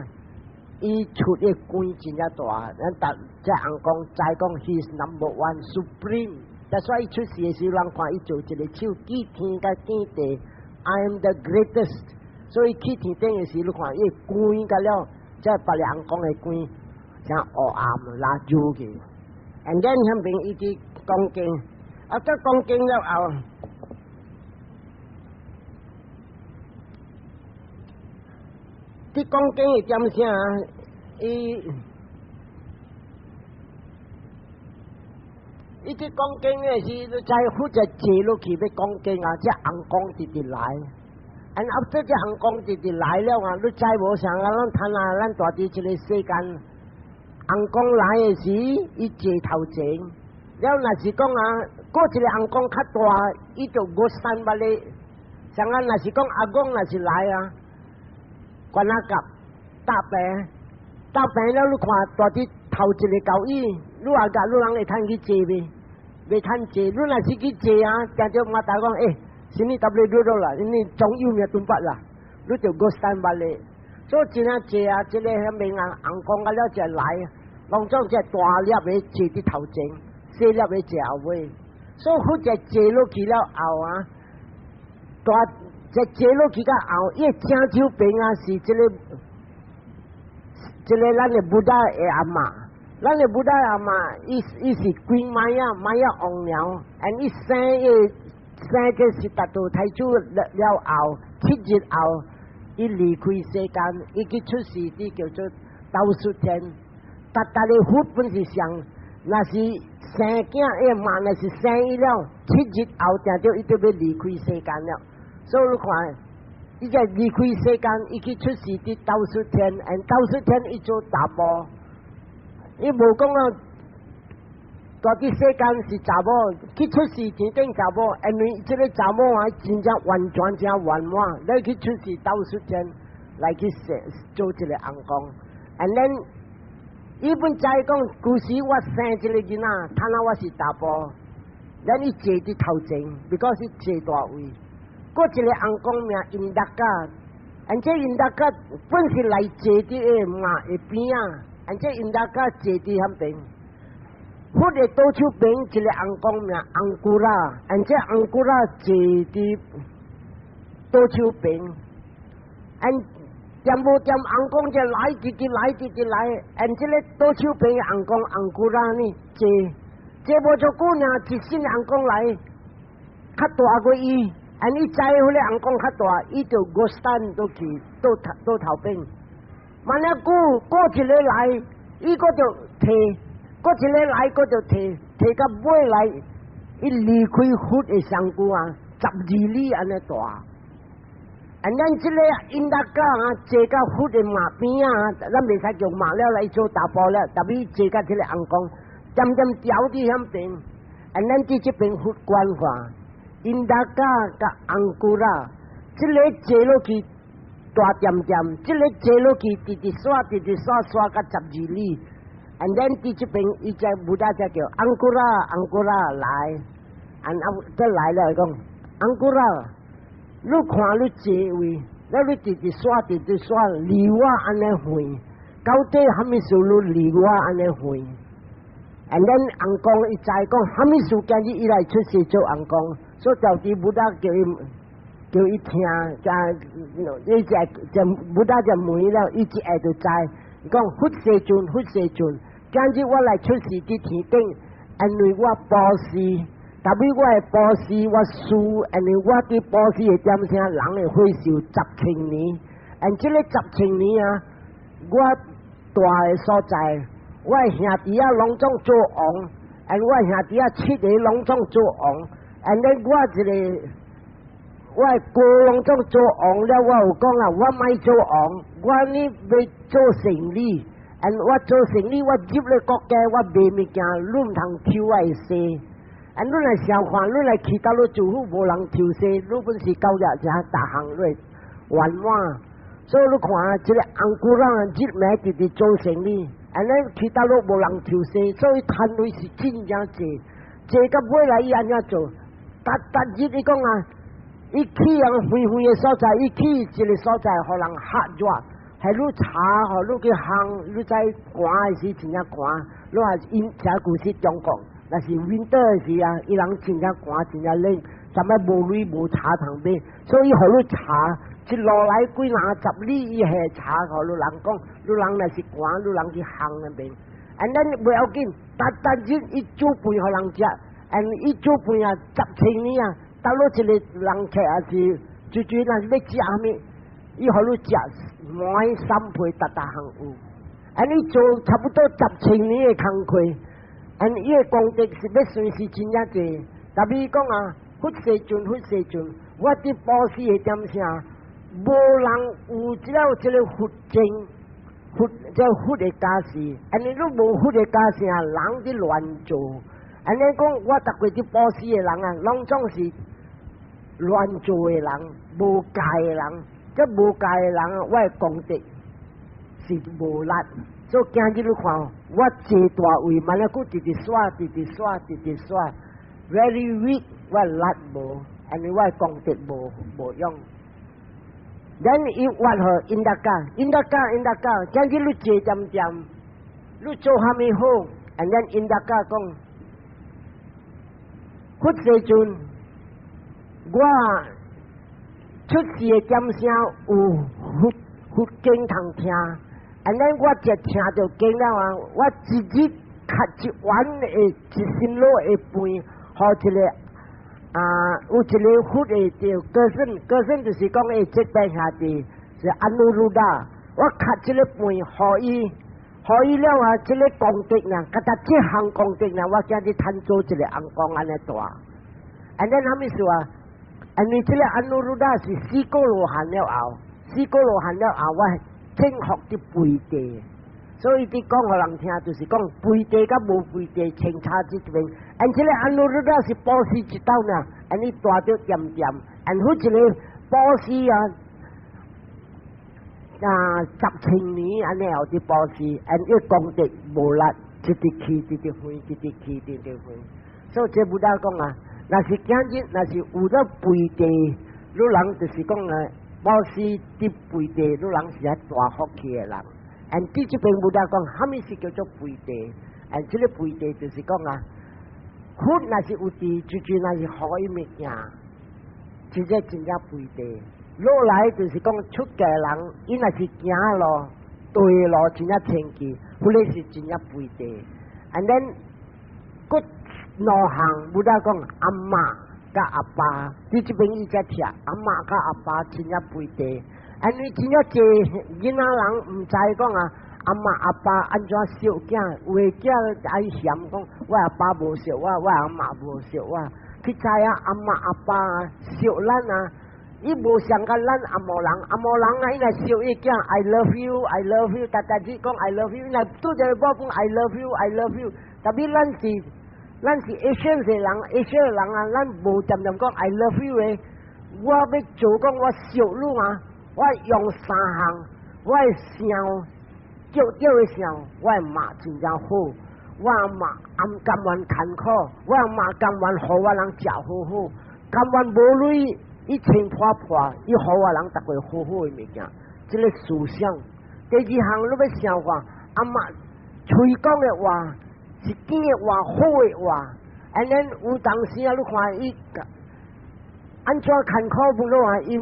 伊出的光真正大，咱逐這尪公知講 he is number one supreme。所以出世的時候，人看伊做一个手舉天佮見地，I am the greatest。所以去天頂的時，你看伊光甲了，這別尪公的光像烏暗蠟燭去。And then 遐邊伊去講經，啊，這講經了後，佇講經的點聲，伊。伊去講經的時，你知佛就坐落去欲講經啊，這尪公直直來。And after 這尪公直直來了啊，你知無啥啊？咱睇啊，咱蹛佇這個世間，尪公來的時，伊坐頭前。了若是講啊，閣一個尪公較大，伊就過三百里。像啊，若是講阿公若是來啊，關阿甲搭平，搭平了，你看蹛佇頭一個交椅，你話甲你人會通去坐未？袂通坐，你若是去坐啊，定著嘛大講，欸，sini tak boleh duduk 啦，ini 總有名 tempat 啦，你就過三百里。所以真正坐啊，這個遐面啊，尪公啊了就來，攏總這大粒的坐佇頭前，細粒的坐後尾。所以佛就坐落去了後啊，大這坐落去到後，伊正手邊啊是這個，這個咱的 Buddha 的阿嬤。咱的 Buddha 阿嬤，伊伊是 Queen Maya，Maya 王娘，and 伊生伊生這悉達多太子了了後，7日後，伊離開世間，伊去出世佇叫做兜率天。逐逐个佛本是上，若是生囝伊媽若是生伊了，七日後定著伊就欲離開世間了。所以你看，伊這離開世間，伊去出世佇兜率天，and 兜率天伊做查埔。伊無講啊，蹛佇世間是查某，去出世天頂查某，因為這個查某啊，真正完全正圓滿，你去出世兜率天來去做一個尪公。And then 伊本知講，舊時我生這個囡仔，睇下我是查埔，咱伊坐佇頭前，because 伊坐大位。閣一個尪公名因達甲，而這因達甲本是來坐佇个媽的邊仔。而這因達甲坐佇遐邊，佛的左手邊一個尪公名尪古拉，而這尪古拉坐佇左手邊，按掂無掂尪公就來直直來直直來，按這個左手邊的尪公尪古拉呢坐，坐無多久呢，一新尪公來，較大過伊，按伊知彼个尪公較大，伊就過山倒去倒頭倒頭邊。萬一久閣一个來，伊閣就提，閣一个來，閣就提，提到尾來，伊離開佛的身軀啊，12里按呢大。啊，咱這个因達甲啊，坐到佛的馬邊啊，咱袂使叫馬了來做查埔了，特別坐到這个尪公，漸漸調佇遐邊，啊，咱佇這邊佛觀看，因達甲佮尪古拉，這个坐落去。大點點，這个坐落去，直直刷，直直刷，刷到12里。And then 佇這邊，伊只 Buddha 才叫尪古拉，尪古拉來，and 啊，再來了，伊講尪古拉，你看你坐位，了你直直刷，直直刷，離我按呢遠，到底蝦米事你離我按呢遠？And then 尪公伊知講蝦米事今日伊來出世做尪公，所以就佇 Buddha 叫伊。叫伊聽，就伊就就 Buddha 就問了，伊一下就知。伊講佛世尊，佛世尊，今日我來出世佇天頂，因為我布施，特別我的布施我輸，因為我佇布施的點聲，人會歲壽十千年。and 這個十千年啊，我蹛的所在，我的兄弟仔攏總做王，and 我的兄弟仔七个攏總做王，and then 我一个我的哥攏總做王了，我有講啊，我莫做王，我呢欲做生理，and 我做生理，我入咧國家，我賣物件，你毋通抽我的稅。啊！你來想看，你來去佗落做好無人抽稅，你本是交易一下逐項你圓滿。所以你看啊，這個紅古人日暝直直做生意，按呢去佗落無人抽稅，所以趁錢是真正濟，濟到尾來伊按怎做？逐逐日伊講啊，伊去人遠遠的所在，伊去一個所在，予人嚇熱，係你查，予你去烘，你知寒的時真正寒，你話因這舊時中國。若是 winter 的時啊，伊人真正寒，真正冷，啥物無鐳無柴通買，所以予你柴，一路來幾若十里，伊下柴予你人講，你人若是寒，你人去烘那邊。And then 袂要緊，逐逐日伊煮飯予人食，and 伊煮飯啊十千年啊，到落一個人客也是，就就若是欲食啥物，伊予你食滿三倍，逐逐項有。and 伊做差不多十千年的工課。and 伊的功德是欲算是真正濟，特別講啊，佛世尊，佛世尊，我佇布施的點聲，無人有這了這个佛證，佛這佛的加持，按呢你無佛的加持啊，人佇亂做。按呢講，我逐過佇布施的人啊，攏總是亂做的人，無戒的人，這無戒的人，我的功德是無力。所以今日你看，我坐大位，嘛咧閣直直刷，直直刷，直直刷，very weak，我力無，因為我功德無無用。咱伊挖好因得教，因得教，因得教，今日你坐恬恬，你做蝦米好？and then 因得教講，佛世尊，我出世的點聲有佛佛經通聽。and then 我一聽著經了啊，我一日磕一碗的一心滷的飯，予一个啊，有一个佛的叫高僧，高僧就是講會這邊兄弟是安努魯達，我磕這个飯予伊，予伊了啊，這个功德呢，佮他這項功德呢，我今日趁做一个尪公按呢大。and then 啥物事啊？因為這个安努魯達是四果羅漢了後，四果羅漢了後我正學的背地，所以佇講予人聽，就是講背地佮無背地相差這邊。and 這个安努魯達是布施一道呢，and 伊蹛著恬恬，and 彼一个布施啊，啊十千年按呢後佇布施，and 伊功德無力，一直去，一直還，一直去，一直還。所以這 Buddha 講啊，若是今日，若是有了背地，你人就是講啊，布施佇背地，你人是較大福氣的人。and 佇這邊 Buddha 講，啥物是叫做背地？and 這个背地就是講啊，佛若是有佇，就就若是予伊物件，這個真正背地。落來就是講出家人，伊若是行路對路真正清氣，彼个是真正背地。and then 閣兩項，Buddha 講阿嬤佮阿爸，佇這邊伊才聽阿嬤佮阿爸真正背地。因為真正濟囡仔人毋知講啊，阿嬤阿爸按怎惜囝，有的囝愛嫌講我阿爸無惜我，我阿嬤無惜我，去知影阿嬤阿爸啊惜咱啊，伊無像佮咱紅毛人，紅毛人啊，伊若惜伊囝，I love you，I love you，逐逐日講 I love you，伊若拄著某講 I love you，I love you，特別咱是 Asian 的人，Asian 的人啊，咱無恬恬講 I love you 的，我欲做講我惜你啊。我用三項，我的聲叫叫的聲，我的媽真正好，我阿嬤甘願艱苦，我阿嬤甘願予我人食好好，甘願無鐳，伊穿破破，伊予我人逐個好好的物件，這個思想。第二項你欲想看，阿嬤喙講的話是見的話，好的話，and then 有當時啊，你看伊按怎艱苦不落啊，伊。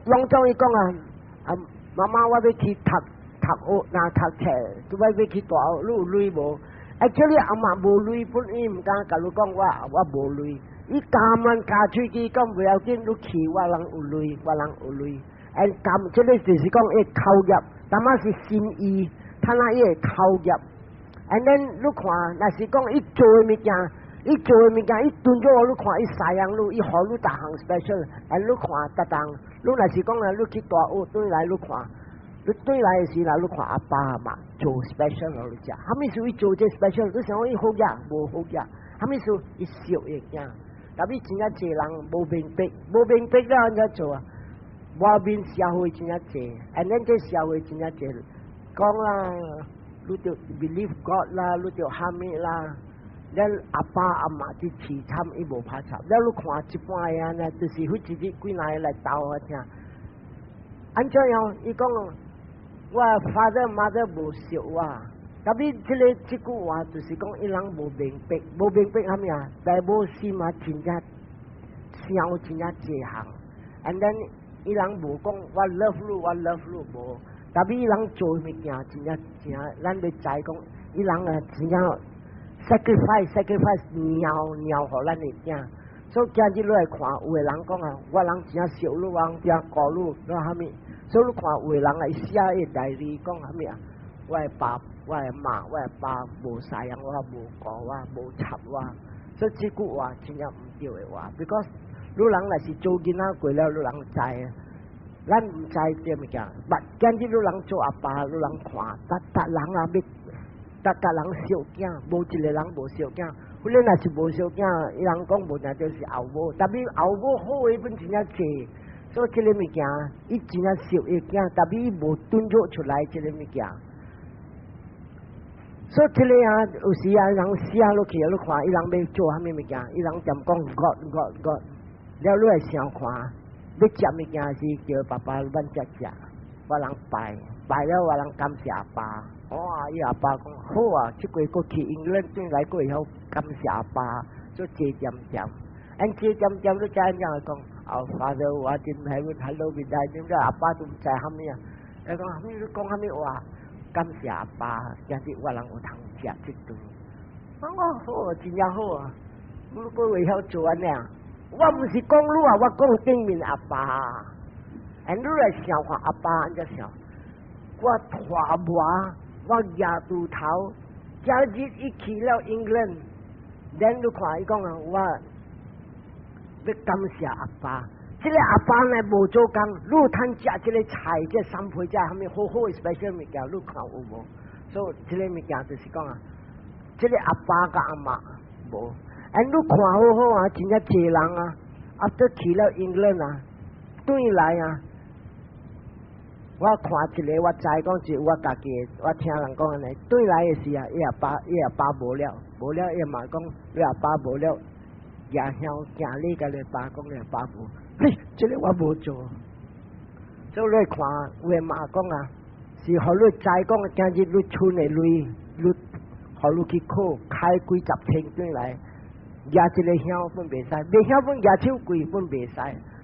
攏總伊講啊，啊媽媽，我欲去讀讀學，若讀冊，我欲去大學，你有鐳無？ Actually 阿媽無鐳，本伊毋敢共你講我無鐳，伊甘願咬喙齒講袂要緊，你去我人有鐳，我人有鐳。And 甘這個就是講伊口業，淡仔是心意，他那伊會口業。And then 你看，若是講伊做的物件，伊做的物件，伊頓咗你看，伊赡養你，伊予你逐項 special。And 你看，逐當，你若是講啊，你去大學轉來你看，你轉來的時啦，你看阿爸阿媽做 special 予你食，啥物事伊做這 special，你想講伊好額無好額？啥物事伊惜伊囝，特別真正濟人無明白，無明白了按怎做啊？外面社會真正濟，and then 這社會真正濟，講啦，你著 believe God 啦，你著蝦米啦，咱阿爸阿媽佇凄慘，伊無拍插。了你看一般的按呢，就是彼一日幾若个來鬥我聽，按怎樣？伊講我 father mother 無錫我，特別這個這句話就是講伊人無明白，無明白蝦米啊？但無心啊，真正想真正濟項，and then 伊人無講我 love 你，我 love 你無，特別伊人做物件真正真，咱欲知講伊人啊真正 sacrifice sacrifice 尿尿予咱的囝，所以今日你來看，有的人講啊，我人真正錫你，我人真顧你，你蝦米？所以你看有的人啊，伊寫伊 diary 講蝦米啊？我的爸、我的媽、我的爸無赡養我，無顧我，無插我，所以這句話真正毋對的話，because 你人若是做囡仔過了，你人知。咱毋知這物件，but 今日你人做阿爸，你人看，逐逐人啊欲，逐逐人惜囝，無一個人無惜囝。彼個若是無惜囝，伊人講無定就是後母，特別後母好的本真正濟，所以這個物件，伊真正惜伊囝，特別伊無頓做出來這個物件。所以這個啊，有時啊，人寫落去，你看伊人欲做啥物物件，伊人踮講 God God God，了你來想看，欲食物件時叫爸爸阮才食，我人拜拜了，我人感謝阿爸。哇！伊阿爸講好啊，這回閣去英倫轉來閣會曉感謝阿爸，做坐恬恬。按坐恬恬你知按怎講？Our Father who art in heaven, hallowed be thy name。阿爸都毋知蝦米啊？伊講蝦米？你講蝦米話？感謝阿爸，今日我人有通食這頓。我講好，真正好啊！你閣會曉做按呢啊？我毋是講你啊，我講頂面阿爸。按你來想看阿爸按怎想？我拖磨，我舉鋤頭，今日伊去了英倫，咱你看伊講啊，我欲感謝阿爸。這個阿爸呢無做工，你有通食這個菜，這個三皮，這啥物好好的 special 物件，你看有無？所以這個物件就是講啊，這個阿爸佮阿媽無。哎，你看好好啊，真正濟人啊，啊，都去了英倫啊，轉來啊。我看一個，我知講是我家己的，我聽人講按呢，轉來的時啊，伊阿爸伊阿爸無了，無了伊嘛講，伊阿爸無了，舉香行禮共伊爸講，伊阿爸無，嘿，這個我無做。所以你看，有的媽講啊，是予你知講，今日你存的鐳，你予你去考，開幾十千轉來，舉一个香本袂使，袂曉本舉手跪本袂使，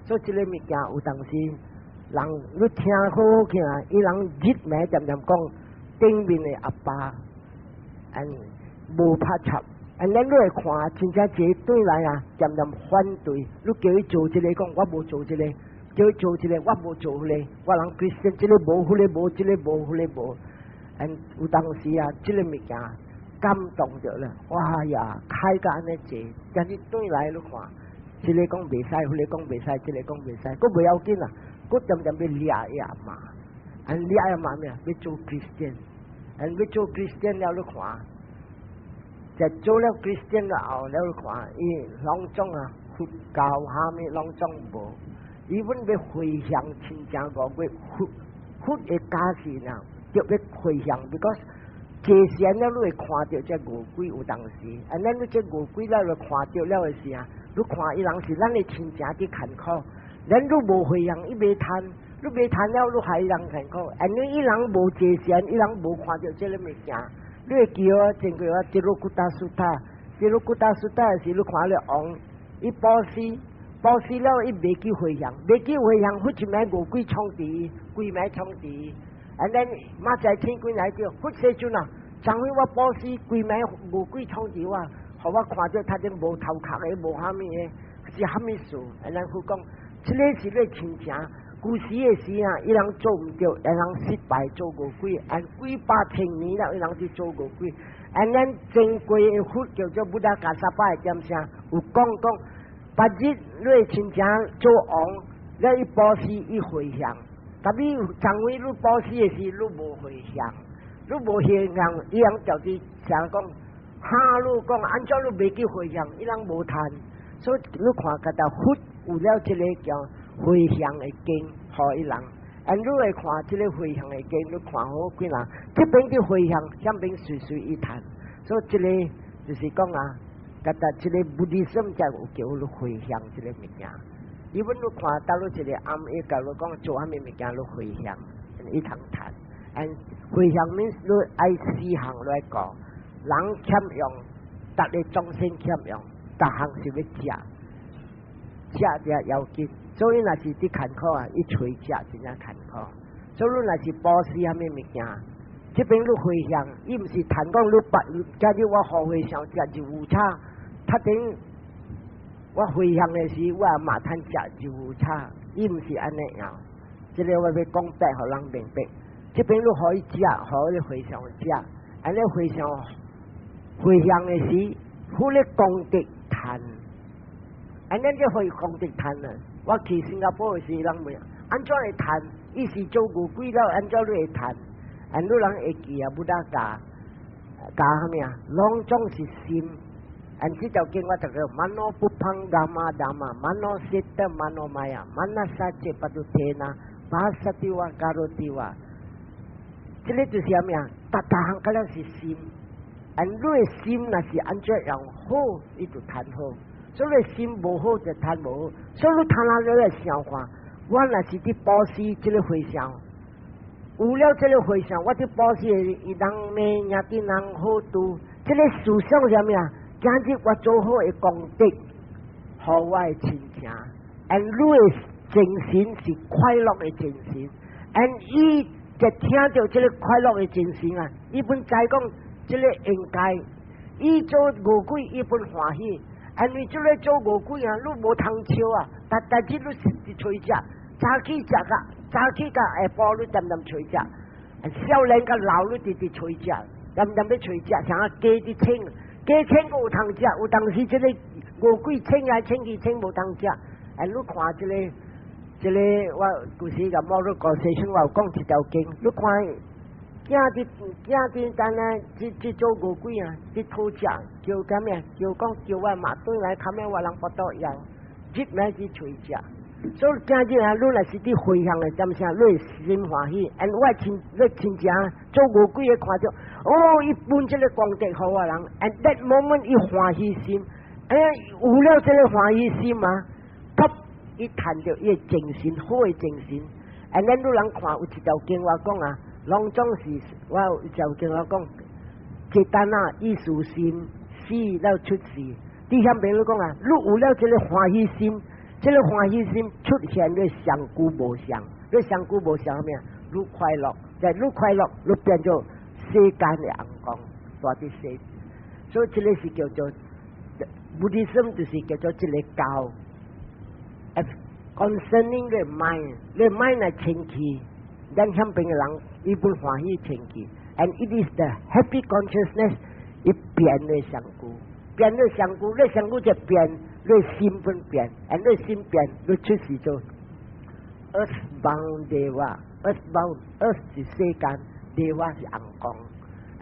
所以這個物件有當時。人你聽好好聽，伊人日暝恬恬講頂面的阿爸，and 無拍插，and 咱你會看，真正這對來啊，恬恬反對，你叫伊做這個講，我無做這個；叫伊做這個，我無做彼個。我人 Christian 這個無，彼個無，這個無，彼個無。and 有當時啊，這個物件感動著了，哇呀，開甲按呢濟，今日轉來你看，這個講袂使，彼個講袂使，這個講袂使，閣袂要緊啊。閣恬恬欲掠伊阿媽，and 掠伊阿媽咩？欲做 Christian，and 欲做 Christian 了，你看，就做了 Christian 了後，了你看，伊攏總啊，佛教蝦米攏總無，伊阮欲回向親像五月佛佛的加持呢，就欲回向，because 坐禪了，你會看著這餓鬼有當時，啊，咱你這餓鬼了，你看著了的時啊，你看伊人是咱的親情佇艱苦。咱你無回向，伊袂趁，你袂趁了，你害伊人艱苦。and 伊人無坐禪，伊人無看著這个物件，你會記我前過我 Tirokutta Sutta，Tirokutta Sutta 時，你看了王，伊布施，布施了，伊袂記回向，袂記回向，佛一暝餓鬼創治，規暝創治，and then 明仔天幾來叫佛世尊啊，昨昏我布施規暝餓鬼創治我，予我看著他陣無頭殼的，無蝦米的，是蝦米事？啊，咱佛講，這个是你親情。古時的時啊，伊人做毋著，伊人失敗做餓鬼，按幾百千年了，伊人去做餓鬼。按咱前過的佛叫做 Buddha Kassapa 的點聲，有講講，別日你的親情做王，你伊布施伊迴向，但你昨昏你布施的時，你無迴向，你無回向，伊人就佇想講，哈，你講按怎你袂去迴向，伊人無趁，所以你看，佮到佛有了這个叫迴向的經，予伊人，按你會看這个迴向的經，你看好幾人，這邊佇迴向，遐邊隨隨伊趁，所以這个就是講啊，佮到這个 Buddhism 才有叫你迴向這个物件。伊本你看到你一个暗伊共你講做啥物物件，你迴向，伊通趁。And 迴向 means 你愛四項來講，人欠用，逐个眾生欠用，逐項是欲食，食就要緊。所以若是佇艱苦啊，伊揣食真正艱苦。所以你若是布施啥物物件，這邊你迴向，伊毋是談講你白，假如我予迴向食肉叉，他等我迴向的時，我也嘛通食肉叉，伊毋是按呢樣。這个我欲講白，予人明白。這邊你予伊食，予伊迴向食，按呢迴向迴向的時，付咧功德趁，按呢就會功德趁啊。我去新加坡的時，人問按怎會趁？伊是做餓鬼了，按怎你會趁？按你人會記啊，Buddha 教教啥物啊？攏總是心。按這條經我讀過，mano pubbhangama dhamma，mano citta manomaya，manassacce paṭuṭṭhena，bhāsati vā karoti vā。這个就是啥物啊？逐逐項個了是心。按你的心若是按怎樣好，伊就趁好。所以心無好就趁無好。所以你趁啊，你來想看，我若是佇布施這个迴向，有了這个迴向，我佇布施伊人罵兄弟人好拄，這个思想是啥物啊？今日我做好的功德，予我的親情，and 你的精神是快樂的精神，and 伊一聽著這个快樂的精神啊，伊本知講這个應該，伊做餓鬼伊本歡喜，因為這个做餓鬼啊，你無通笑啊，逐逐日你是揣食，早起食甲早起甲下晡你恬恬揣食，少年甲老你直直揣食，恬恬欲揣食，像啊雞佇穿，雞穿閣有通食，有當時這个餓鬼穿來穿去穿無通食，哎，你看這个這个我舊時共 moral causation 我有講一條經，你看囝佇囝佇等下這做餓鬼啊，佇討食，叫啥物？叫講叫我媽轉來，較尾我人腹肚枵，入來去揣食。所以今日啊，你若是佇迴向的點聲，你會心歡喜。and 我親你親情做餓鬼的看著，哦，伊分這个功德予我人，and that moment 伊歡喜心，哎，有了這个歡喜心啊，噗，伊趁著伊的精神，好的精神。and 咱你人看有一條經我講啊，攏總是我有一條經我講，這單啊，意思心死了出世。佇遐邊你講啊，你有了這个歡喜心。這个歡喜心出現，你相顧無相，你相顧無相啥物啊？愈快樂，在愈快樂，愈變做世間的紅光，大佇世。所以這个是叫做 Buddhism，就是叫做這个教。Concerning 你 mind，你 mind 來清氣，咱遐邊的人伊本歡喜清氣，and it is the happy consciousness，伊變你相顧，變你相顧，你相顧就變。你心本變，and 你心變，你出世做 earth bound deva，earth bound earth 是世間，deva 是紅光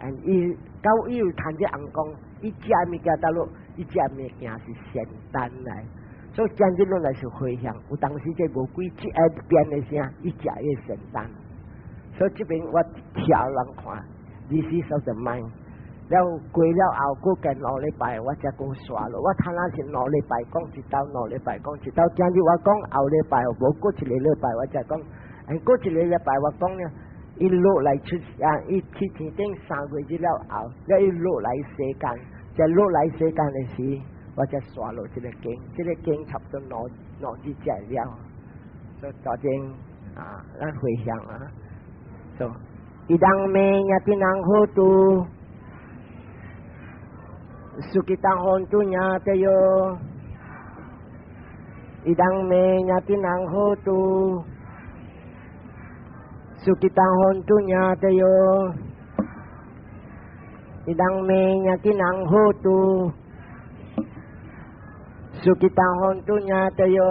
，and 伊到伊有趁這紅光，伊食物件倒落，伊食物件是仙丹來，所以今日攏來是迴向，有當時這餓鬼一愛變的聲，伊食伊仙丹，所以這邊我跳人看，this is of the mind。了過了後，閣近兩禮拜，我才閣煞落。我睇那是兩禮拜講一道，兩禮拜講一道。今日我講後禮拜，無過一個禮拜我才講。哎，過一個禮拜我講呢，伊落來出啊，伊去天頂3個月了後，了伊落來世間，在落來世間的時，我才煞落這个經，這个經差不多兩兩日才了。所以大正啊，咱回向啊，so 伊當面也啲人好多。Sukhitaṃ hontु ñātayo Idaṃ me ñātīnaṃ hotu Sukhitaṃ hontu ñātayo Idaṃ me ñātīnaṃ hotu Sukhitaṃ hontu ñātayo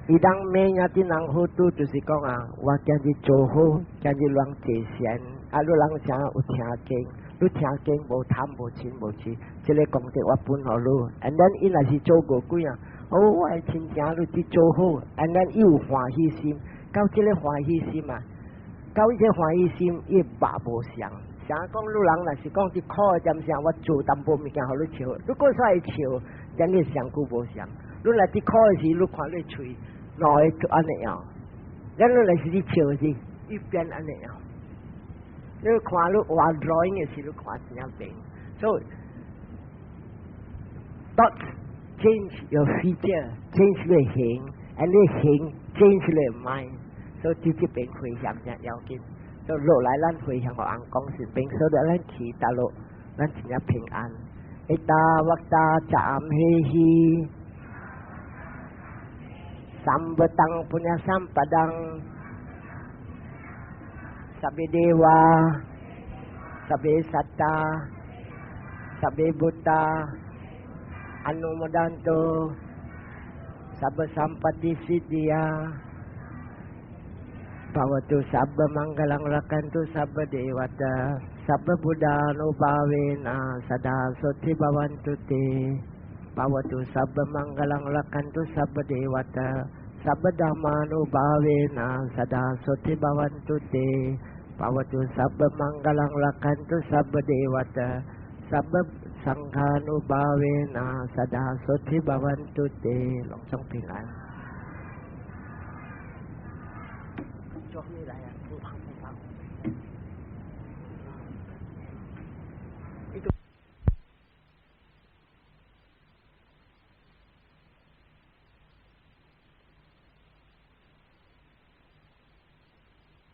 Idaṃ me ñātīnaṃ hotu 就是講啊，我今日做好，今日攏濟善，啊，你人啥有聽經，你聽經無貪無嗔無痴，這個功德我分予你。And then 伊若是做餓鬼啊，哦，我的親情你去做好，and then 伊有歡喜心，到這個歡喜心啊，到這個歡喜心，伊肉無相。啥講你人若是講佇苦的點聲，我做淡薄物件予你笑，你閣煞會笑，這你身軀無相。你若佇苦的時，你看你喙兩个就按呢樣，咱你若是佇笑時，伊變按呢樣。你看你畫 drawing 的時，你看怎樣變。So thoughts change your feature, change 你形，and 你形 change 你 mind。所以這這邊迴向真要緊。所以落來咱迴向予尪公神明，所以咱去大陸，咱真正平安。Ettāvatā ca amhehi Sambhataṃ puññasampadaṃ Sabbe devā Sabbe sattā Sabbe bhūtā Anumodantu Sabba sampatti siddhiyā Bhavatu sabba maṅgalaṃ rakkhantu sabba devatā Sabba buddhānubhāvena sadā soti bhavantu te Bhavatu sabba maṅgalaṃ rakkhantu sabba devatā Sabba dhammānubhāvena sadā soti bhavantu te Bhavatu sabba maṅgalaṃ rakkhantu sabba devatā Sabba saṅghānubhāvena sadā soti bhavantu te 攏總平安。做咩來啊？不怕不怕。